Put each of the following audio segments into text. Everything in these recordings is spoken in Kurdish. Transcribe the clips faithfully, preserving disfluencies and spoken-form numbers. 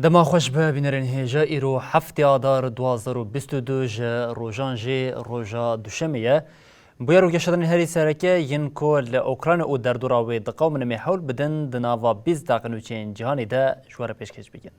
Dema xweş be bînerên hêja, îro heftê Adar duwazdeh û bîst û du ji rojan jê roja duşemê ye. Bûyer û geşedanên herî sereke yên ku li Ukrayna û derdora wê diqewimine, em ê hewl bidin di nava bîst deqe nûçeyên cîhanê de ji we re pêşkêş bikin.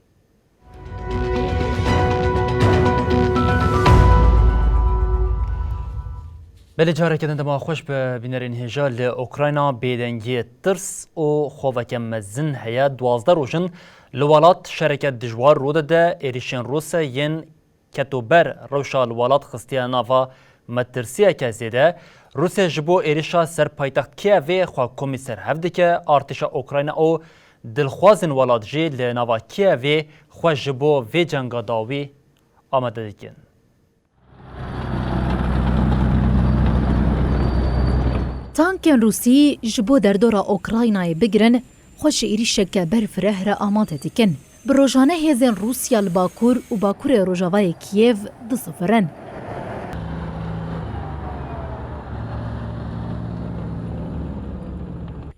Belê, careke din dema xweş be bînerên hêja. Li Ukrayna bêdengiyê, tirs û xweveke mezin heye. Duwazdeh roj in li welat şereke dijwar rû dide. Êrîşên Rûsya yên ketober rewşa li welat xistiye nava metirsiyeke zêde. Rûsya ji bo êrîşa ser paytext Kiyevê xwe komî ser hev dike. Artêşa Ukrayna û dilxwazên welat jî li nava Kiyevê xwe ji bo vê cenga dawî amade dikin. Tankên Rûsî ji bo derdora Ukraynayê bigirin, xwe ji êrîşeke berfireh re amade dikin. Bi rojane hêzên Rûsya li bakur û bakurê rojavayê Kîyev dizivirin.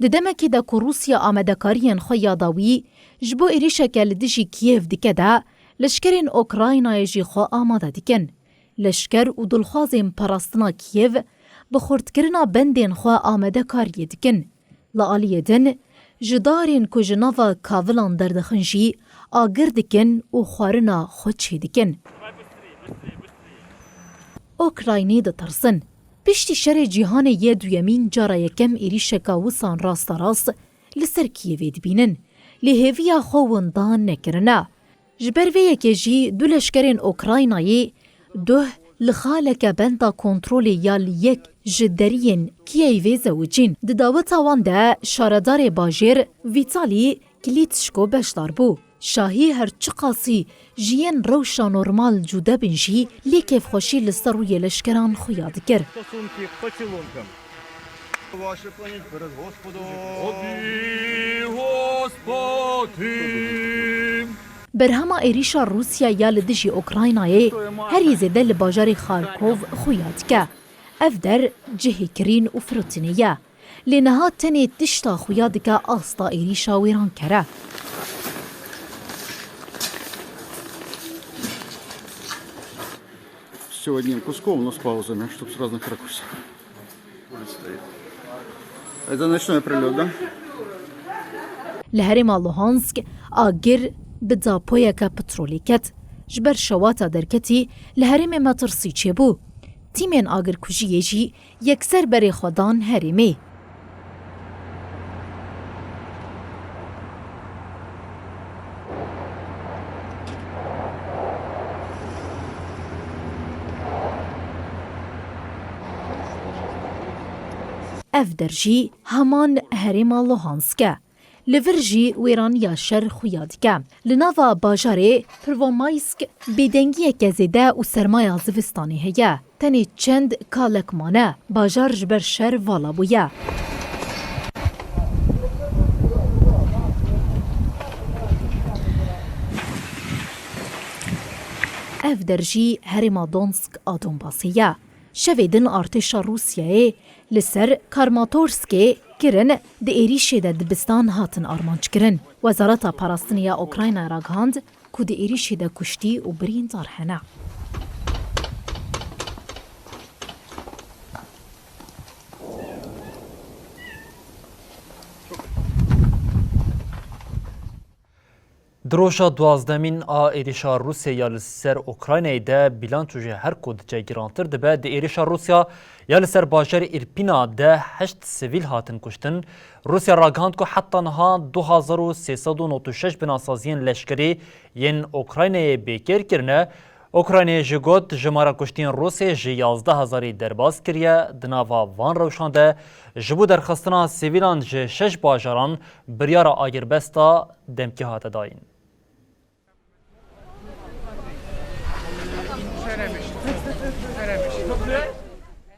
Di demekî de ku Rûsya amadekariyên xwe ya dawî ji bo êrîşeke li dijî Kîyev dike de, leşkerên Ukraynayê jî xwe amade dikin. Leşker û dilxwazên parastina Kîyev bi xurtkirina bendên xwe amadekariyê dikin. Li aliyê din, ji darên ku ji nava kavilan derdixin jî agir dikin û xwarina xwe çêdikin. Ukraynî ditirsin. Piştî şerê cîhanê yê duyemîn cara yekem êrîşeka wisan rasterast li ser Kîyevê dibînin. Lê hêviya xwe winda nekirine. Ji ber vê yekê jî du leşkerên Ukraynayê duh li xaleke benda kontrolê ya li yek ji deriyên Kiyevê zewicîn. Di daweta wan de şaredarê bajêr Vîtalî Klîtşko beşdar bû. Şahî her çiqasî ji yên rewşa normal cude bin jî, lê kêfxweşî li ser rûyê leşkeran xuya dikir. Стосунки к поцелункам. Ваші клоніть перед Господом. Тобі, Господи. Berhema êrîşa Rûsya ya li dijî Ukraynayê herî zêde li bajarê Xarkov xuya dike. Ev der cihê kirîn û firotinê ye. Lê niha tenê tişta xuya dike asta êrîşa wêrankere. Всё одним куском, но с паузами, чтоб с разных ракурсов. Это ночной прилёт, да? Li herêma Luhansk agir bi dapoyeke petrolê ket. Ji ber şewata derketî li herêmê metirsî çêbû. Tîmên agirkujiyê jî yekser berê xwe dan herêmê. Ev der jî heman herêma Luhansk e. Li vir jî wêraniya şer xuya dike. Li nava bajarê Prvomaisk bêdengiyeke zêde û sermaya zivistanê heye. Tenê çend kalek mane, bajar ji ber şer vala bûye. Ev der jî herêma Donsk a Donbasê ye. Şevê din artêşa Rûsyayê li ser Karmatorskê kirin, di êrîşê de dibistan hatin armanckirin. Wezareta Parastinê ya Ukraynayê ragihand ku di êrîşê de kuştî û birîndar hene. Di roja duwazdemîn a êrîşa Rûsya ya li ser Ukraynayê de, bîlanço jî her ku diçe girantir dibe. Di êrîşa Rûsya ya li ser bajarê Îrpîna de heşt sivîl hatin kuştin. Rûsya ragihand ku heta niha du hazar û sê sed û nod û şeş binasaziyên leşkerî yên Ukraynayê bêkêr kirine. Ukraynayê jî got, jimara kuştiyên Rûsê ji yazdeh hezarî derbas kiriye. Di nava van rewşan de ji bo derxistina sivîlan ji şeş bajaran biryara agirbesta demkî hate dayîn.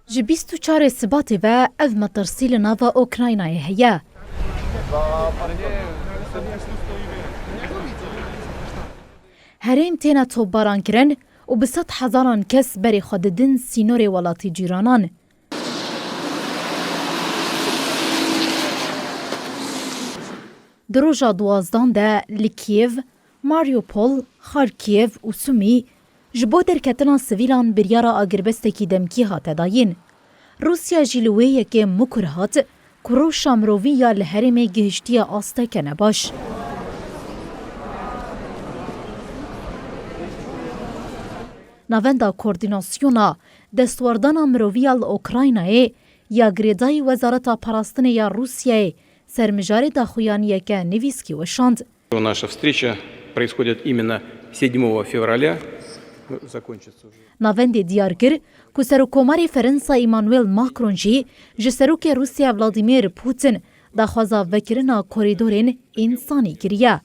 Ji bîst û çarê Sibatê ve ev metirsî li nava Ukraynayê heye. Herêm têne topbarankirin û bi sed hezaran kes berê xwe didin sînorê welatî cîranan. Di roja duwazdan de li Kiev, Mariupol, Kharkiv û Sumî ji bo derketina sivîlan biryara agirbestekî demkî hate dayîn. Rûsya jî li wê yekê mikur hat ku rewşa mirovî ya li herêmê gihiştiye asteke nebaş. Navenda Koordînasyona Destwerdana Mirovî ya li Okraynayê ya girêdayî Wezareta Parastinê ya Rûsyayê ser mijarê daxuyaniyeke nivîskî weşand. Наша встреча происходит именно седьмого февраля. Закончится уже. Navendê diyar kir ku Serokkomarê Ferensa Emmanuel Macron jî ji Serokê Rûsya Vladimir Putin daxwaza vekirina korîdorên însanî kiriye.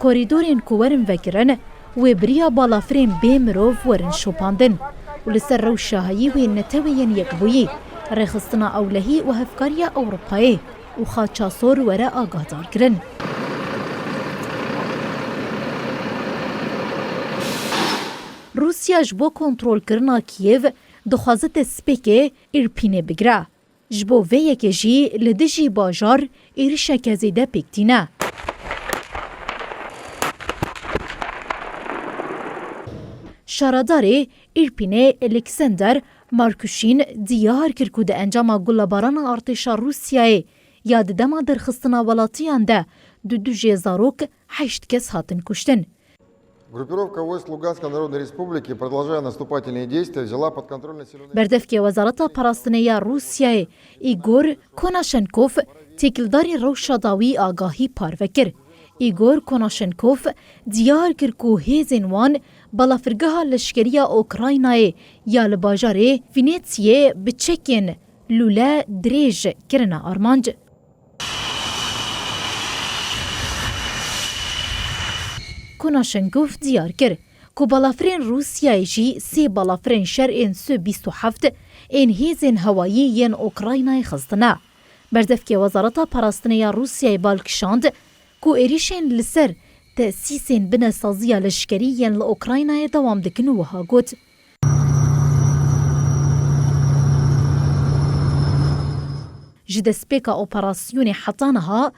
Korîdorên ku werin vekirin, wê bi riya balafirên bê mirov werin şopandin û li ser rewşa heyî wê Neteweyên Yekbûyî rêxistina ewlehî û hevkariya Ewropayê û Xaça Sor were agahdarkirin. Rûsya ji bo kontrolkirina Kîev dixwaze destpêkê Îrpînê bigire. Ji bo vê yekê jî li dijî bajar êrişeke zêde pêk tîne. Şaredarê Îrpînê Alexander Markuşîn diyar kir ku di encama gulebarana artêşa Rûsyayê ya di dema derxistina welatiyan de du dijê zarok heşt kes hatin kuştin. Группировка войск Луганской Народной Республики, продолжая наступательные действия, взяла под контроль населённые Berdevkê Wezareta Parastinê ya Rûsyayê Igor Konashenkov têkildarî rewşa dawî agahî parve kir. Igor Konashenkov diyar kir ku hêzên wan balafirgeha leşkerî ya Ukraynayê ya li bajarê Vînetsiyê bi çekên lûle dirêj kirine armanc. Konashenkov diyar kir ku balafirên Rûsyayê jî sê balafirên şer ên Su bîst û heft ên hêzên hewayî yên Ukraynayê xistine. Berdevkê Wezareta Parastinê ya Rûsyayê bal kişand ku êrîşên li ser tesîsên binesaziya leşkerî yên li Ukraynayê dewam dikin û wiha got, Ji destpêka operasyonê heta niha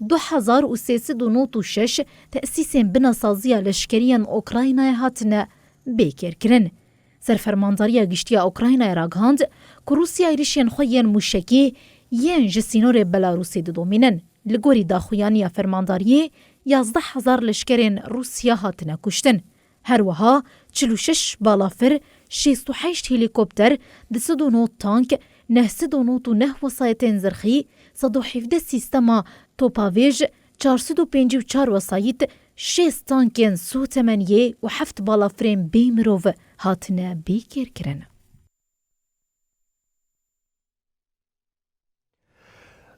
du hezar û sê sed û nod û şeş tesîsên binesaziya leşkerî yên Ukraynayê hatine bêkêrkirin. Serfermandariya Giştî ya Ukraynayê ragihand ku Rûsya êrişên xwe yên mûşekî yên ji sînorê Belarûsê didomînin. Li gorî daxuyaniya fermandariyê, yazdeh hezar leşkerên Rûsya hatine kuştin. Her wiha çil û şeş balafir, şêst û heşt helîkopter, du sed û nod tank, neh sed û nod û neh wesayetên zirxî, sed û hevdeh sîstema topavêj, çar sed û pêncî û çar wesayît, şêst tankên sotemeniyê û heft balafirên bê mirov hatine bêkêrkirin.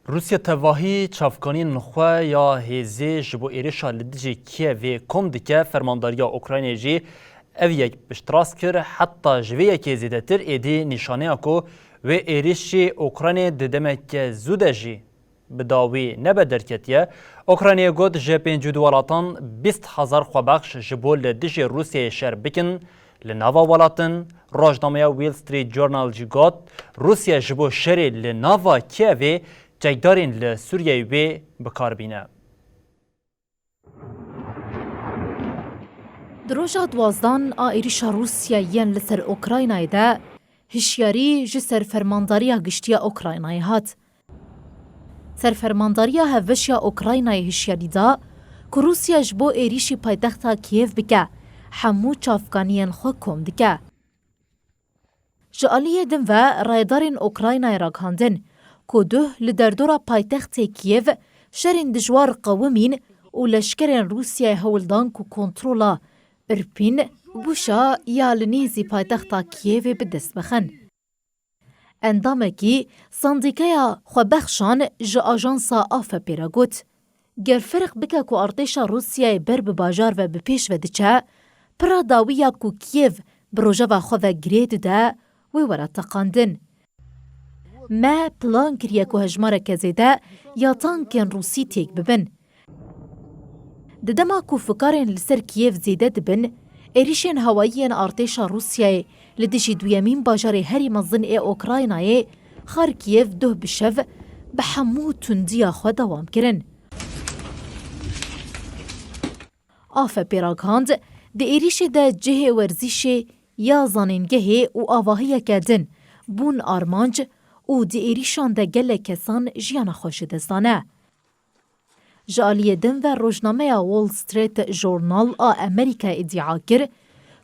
Rûsya tevahî çavkaniyên xwe ya hêzê ji bo êrişa li dijî Kîevê kom dike, fermandariya Ukraynayê jî ev yek piştrast kir. Heta ji vê yekê zêdetir êdî nîşaneya ku wê êrişî Ukraynayê di demeke zû de jî bi dawî nebe derketiye. Ukraynayê got, ji pêncî û du welatan bîst hezar xwebexş ji bo li dijî Rûsyayê şer bikin. Li nava welatin, rojnameya Wall Street Journal jî got, Rûsya ji bo şerê li nava Kievê çekdarên li Sûriyeyê wê bi kar bîne. Di roja duwazdan a êrişa Rûsyayê yên li ser Ukraynayê de hişyarî ji Serfermandariya Giştî ya Ukraynayê hat. Serfermandariya Hevbeş ya Ukraynayê hişyarî da ku Rûsya ji bo êrîşî paytexta Kîev bike, hemû çavkaniyên xwe kom dike. Ji aliyê din ve rayedarên Ukraynayê ragihandin ku duh li derdora paytextê Kîev şerên dijwar qewimîn û leşkerên Rûsyayê hewl dan ku kontrola Irpîn, Bûşa ya li nêzî paytexta Kiyevê bi dest bixin. Endamekî Sendîkeya Xwebexşan ji ajansa A F P'ê re got, Ger ferq bike ku artêşa Rûsyayê ber bi bajar ve bi pêş ve diçe, pira dawiya ku Kiev bi rojeva xwe ve girê dide, wê were teqandin. Me plan kiriye ku hejmareke zêde ya tankên Rûsî têk bibin. Di dema ku fikarên li ser Kiev zêde dibin, êrîşên hewayî yên artêşa Rûsyayê li dijî duyemîn bajarê herî mezin ê Ukraynayê, Xarkîv, doh bi şev bi hemû tundiya xwe dewam kirin. A F P'ê ragihand, di êrîşê de cihê werzîşê ya zanîngehê û avahiyeke din bûn armanc û di êrîşan de gelek kesan jiyana xwe ji dest dane. Ji aliyê din ve rojnameya Wall Street Journal a Amerîkayê îdia kir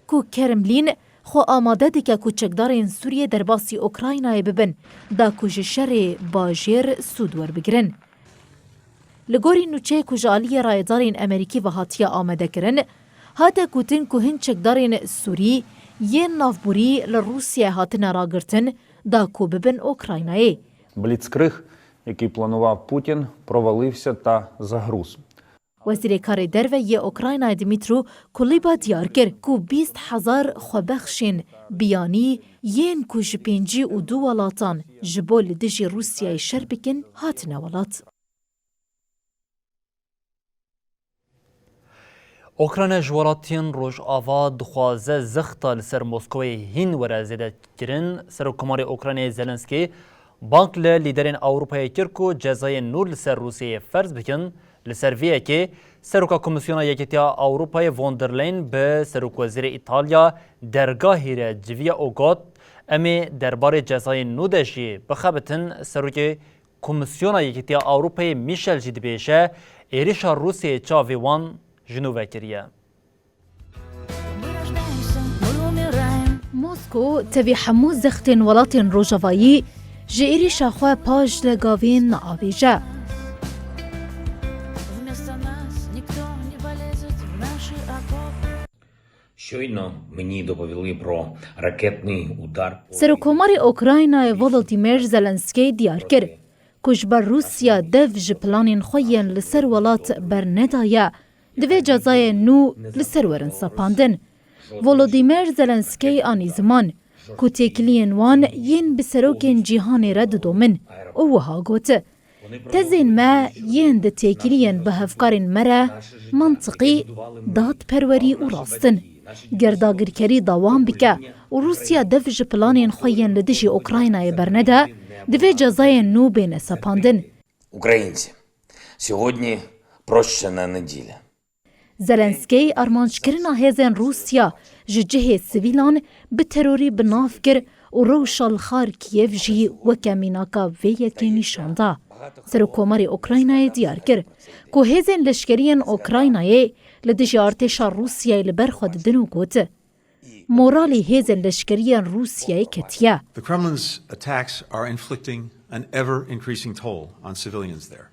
ku Kremlîn xwe amade dike ku çekdarên Sûriyê derbasî Ukraynayê bibin, da ku ji şerê bajêr sûd werbigirin. Li gorî nûçeyê ku ji aliyê rayedarên Amerîkî ve hatiye amadekirin, hate gotin ku hin çekdarên Sûrî yên navborî li Rûsyayê hatine ragirtin, da ku bibin Ukraynayê. Бліцкриг, який планував Путін, провалився та загруз. Wezîrê Karê Derve yê Ukraynayê Dmytro Kuleba diyar kir ku bîst hezar xwebexşên biyanî yên ku ji pêncî û du welatan ji bo li dijî Rûsyayê şer bikin, hatine welat. Ukrayna ji welatên Rojava dixwaze zexta li ser Moskowê hîn were zêdekirin. Serokkomarê Ukraynayê Zelensky bang li lîderên Ewropayê kir ku cezayên nû li ser Rûsyayê ferz bikin. Li ser vê yekê, Seroka Komîsyona Yekîtiya Ewropayê von der Leyen bi Serokwezîrê Îtalya dergahî re civiya û got, Em ê derbarê cezayên nû de jî bixebitin. Serokê Komîsyona Yekîtiya Ewropayê Michel jî dibêje, êrîşa Rûsyayê çavê wan ji nû ve kiriye. Mosko tevî hemû zextên welatên Rojavayî ji êrîşa xwe paş li gavên neavêje. Щойно мені доповіли про ракетний удар по Serokkomarê Ukraynayê Volodymyr Zelensky diyar kir ku ji ber Rûsya dev ji planên xwe yên li ser welat bernedaye, divê cezayên nû li ser werin sepandin. Volodymyr Zelensky anî ziman ku têkiliyên wan yên bi serokên cîhanê re didomin û wiha got, Tezên me yên di têkiliyên bi hevkarên me re mantiqî, dadperwerî û rast in. Ger dagirkerî dewam bike û Rûsya dev ji planên xwe yên li dijî Ukraynayê bernede, divê cezayên nû bêne sepandin. Українці, сьогодні прощена неділя. Zelensky armanckirina hêzên Rûsya ji cihê sivîlan bi terorî bi nav kir û rewşa li Xarkîv jî weke mînaka vê yekê nîşan da. Serokkomarê Ukraynayê diyar kir ku hêzên leşkeriyên Ukraynayê li dijî artêşa Rûsyayê li ber xwe didin û got, Moralî hêzên leşkeriyên Rûsyayê ketiye. The Kremlin's attacks are inflicting an ever-increasing toll on civilians there.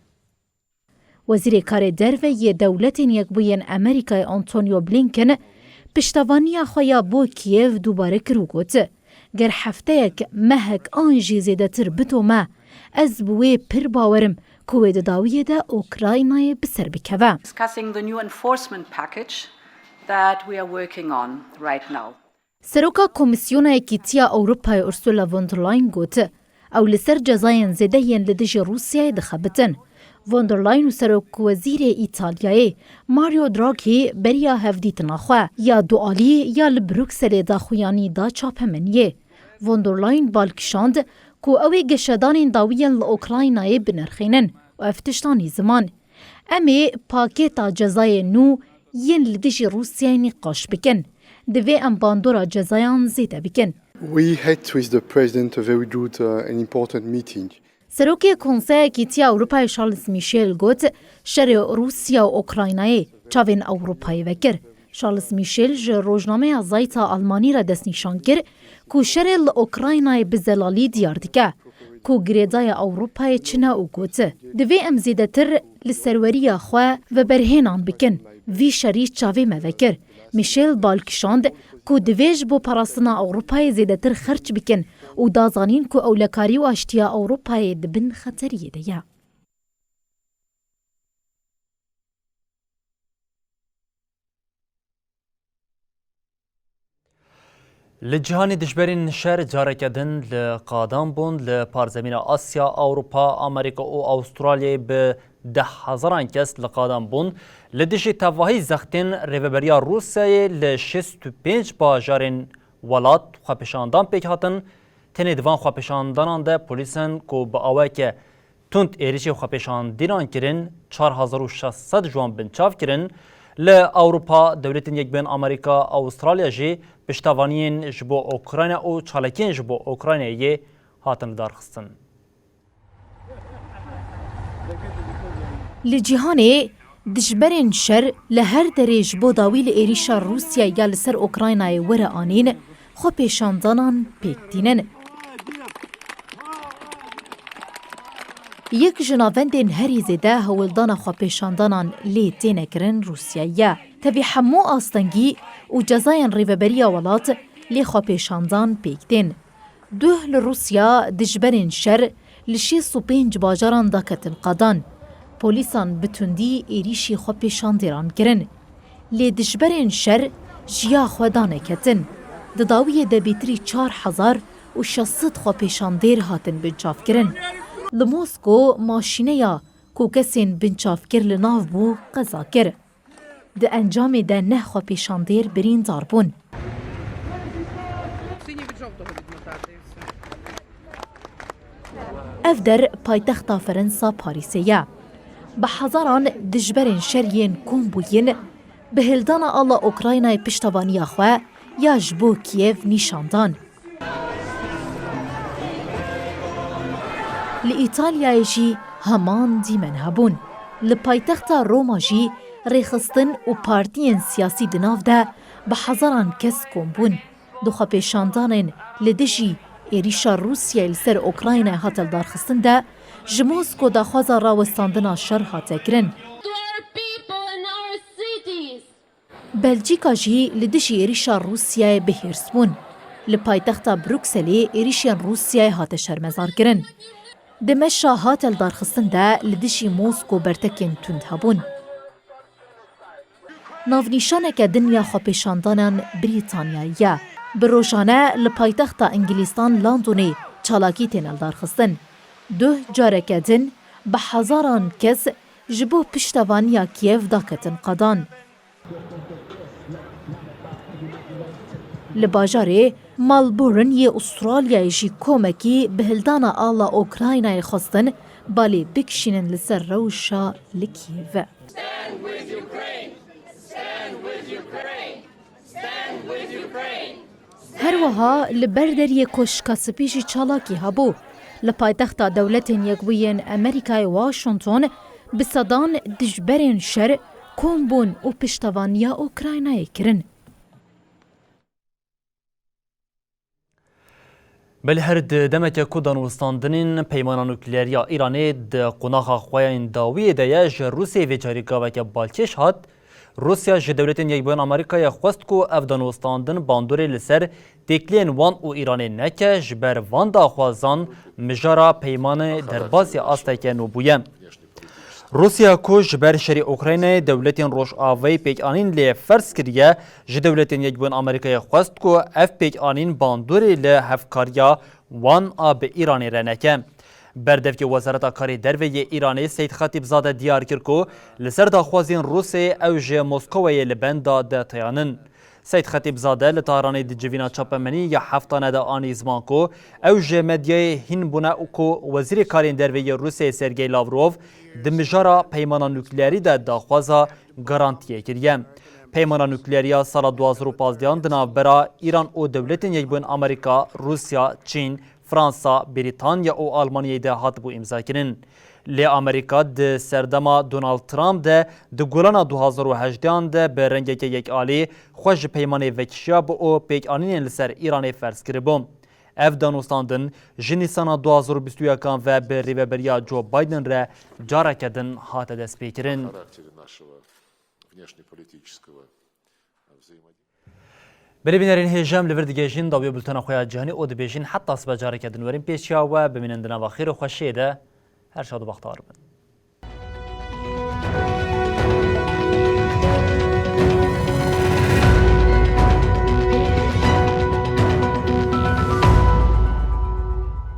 Wezîrê Karê Derve yê Dewletên Yekbûyên Amerîkayê Antonio Blinken piştevaniya xwe ya bo Kiev dubare kir û got, Ger hefteyek, mehek an jî zêdetir bidome, ez bi wê pir bawer im ku wê di dawiyê de Ukraynayê bi ser bikeve. Discussing the new enforcement package that we are working on right now. Seroka Komîsyona Yekîtiya Ewropayê Ursula von der Leyen got, ew li ser cezayên zêde yên li dijî Rûsyayê dixebitin. Von der Leyen û Serokwezîrê Îtalyayê Mario Draghi beriya hevdîtina xwe ya dualî ya li Brukselê daxuyanî da çapemeniyê. Von der Leyen bal kişand ku ew ê geşedanên dawiyên li Ukraynayê binirxînin û ev tişt anî ziman, Em ê pakêta cezayên nû yên li dijî Rûsyayê nîqaş bikin. Divê em bandora cezayan zêde bikin. We had with the president a very good, uh, and important meeting. Serokê Konseya Yekîtiya Ewropayê Charles Michel got, Şerê Rûsya û Ukraynayê çavên Ewropayê vekir. Charles Michel ji rojnameya Zeit a Almanî re destnîşan kir ku şerê li Ukraynayê bi zelalî diyar dike. ku girêdaya Ewropayê çi ne û got, divê em zêdetir li serweriya xwe veberhênan bikin. Vî şerî çavê me vekir. Michel bal kişand ku divê ji bo parastina Ewropayê zêdetir xerç bikin û da zanîn ku ewlekarî û aştiya Ewropayê di bin xeteriyê de ye. Li cîhanê dijberên şer careke din li qadan bûn. Li parzemîna Asya, Ewropa, Amerîka û Awustralyayê bi deh hezaran kes li qadan bûn. Li dijî tevahî zextên Rêveberiya Rûsyayê li şêst û pênc bajarên welat xwepêşandan pêk hatin. Tenê di van xwepêşandanan de polîsan ku bi aweke tund êrişê xwepêşandînan kirin, çar hezar û şeş sed ji wan binçav kirin. Li Ewropa, Dewletên Yekbûyên Amerîka, Awustralya jî piştevaniyên ji bo Ukrayna û çalakiyên ji bo Ukraynayê hatin lidarxistin. Li cîhanê dijberên şer li her derê ji bo dawî li êrîşa Rûsyayê ya li ser Ukraynayê were anîn, xwepêşandanan pêk tînin. Yek ji navendên herî zêde hewldana xwepêşandanan lê têne kirin Rûsyayê ye. Tevî hemû astengî û cezayên rêveberiya welat lê xwepêşandan pêk tên. Duh li Rûsya dijberên şer li şêst û pênc bajaran daketin qadan. Polîsan bi tundî êrîşî xwepêşandêran kirin. Lê dijberên şer ji ya xwe daneketin. Di dawiyê de bêtirî çar hezar û şeş sed xwepêşandêr hatin binçavkirin. Li Mosko maşîneya ku kesên binçavkir li nav bû qeza kir. Di encamê de neh xwepêşandêr birîndar bûn. Ev der paytexta Ferensa Parîsê ye. Bi hezaran dijberên şer yên kom bûyîn, bi hildana ala Ukraynayê piştevaniya xwe ya ji bo Kiev nîşan dan. Li Îtalyayê jî heman dîmen hebûn. Li paytexta Roma jî rêxistin û partiyên siyasî di nav de bi hezaran kes kom bûn. Di xwepêşandanên li dijî êrîşa Rûsyayê li ser Ukraynayê hate lidarxistin de, ji Mosko daxwaza rawestandina şer hate kirin. To our people in our cities. Belçîka jî li dijî êrîşa Rûsyayê bi hêrs bûn. Li paytexta Brukselê êrîşên Rûsyayê hate şermezarkirin. Di meşa hate lidarxistin de li dijî Mosko bertekên tund hebûn. Navnîşaneke din ya xwepêşandanan Brîtanyayê ye. Bi rojane li paytexta Îngilîstan Londonê çalakî têne lidarxistin. Duh careke din bi hezaran kes ji bo piştevaniya Kiev daketin qadan. Li bajarê Melbourne yê Ûstralyayê jî komekî bi hildana ala Ukraynayê xwestin balê bikişînin li ser rewşa li Kîevê. Stand with Ukraine! Stand with Ukraine! Stand with Ukraine! Her wiha li ber deriyê Koşka Spî jî çalakî hebû. Li paytexta Dewletên Yekbûyên Amerîkayê Washington bi sedan dijberên şer kom bûn û piştevaniya Ukraynayê kirin. Belê her di demeke ku danûstandinên peymana nukleer ya Îranê di qonaxa xwe yên dawiyê de ye, ji Rûsiyê vê carî gaveke balkêş hat. Rûsya ji Dewletên Yekbûyên Amerîkayê xwest ku ev danûstandin bandorê li ser têkiliyên wan û Îranê neke, ji ber van daxwazan mijara peymanê derbasî asteke nû bûye. Rûsya ku ji ber şerê Ukraynayê dewletên Rojavayê pêkanîn lê ferz kiriye, ji Dewletên Yekbûyên Amerîkayê xwest ku ev pêkanîn bandorê li hevkariya wan a bi Îranê re neke. Berdevkê Wezareta Karê Derve yê Îranê Seyd Xetîbzade diyar kir ku li ser daxwazên Rûsyayê ew ji Moskowayê li benda de teyanin. Seyd Xetîbzade li Tahranê di civîna çapemenî ya heftane de anî ziman ku ew ji medyayê hîn bûne û ku Wezîrê Karên Derve yê Rûsyayê Sergey Lavrov di mijara peymana nukleerî de daxwaza garantiyê kiriye. Peymana nukleerî ya sala du hazar û pazdeh di navbera Îran û Dewletên Yekbûyên Amerîka, Rûsya, Çîn, Fransa, Brîtanya û Almanyayê de hatibû îmzakirin. Lê Amerîka di serdema Donald Trump de di golana du hazar û hejdeh de bi rengeke yekalî xwe ji peymanê vekişiyabû û pêkanînên li ser Îranê ferz kiribû. Ev danûstandin ji Nîsana du hazar û bîst û yekan ve bi rêveberiya Joe Biden re careke din hate destpêkirin. Характере нашего внешнеполитического взаимодействия. Belê bînerên hêja, em li vir digihîjin dawiya bultena xwe ya cîhanî û dibêjin heta sibe careke din werin pêşiya we, bimînin di nava xêr û xweşiyê de. Her şad û bextewar bin.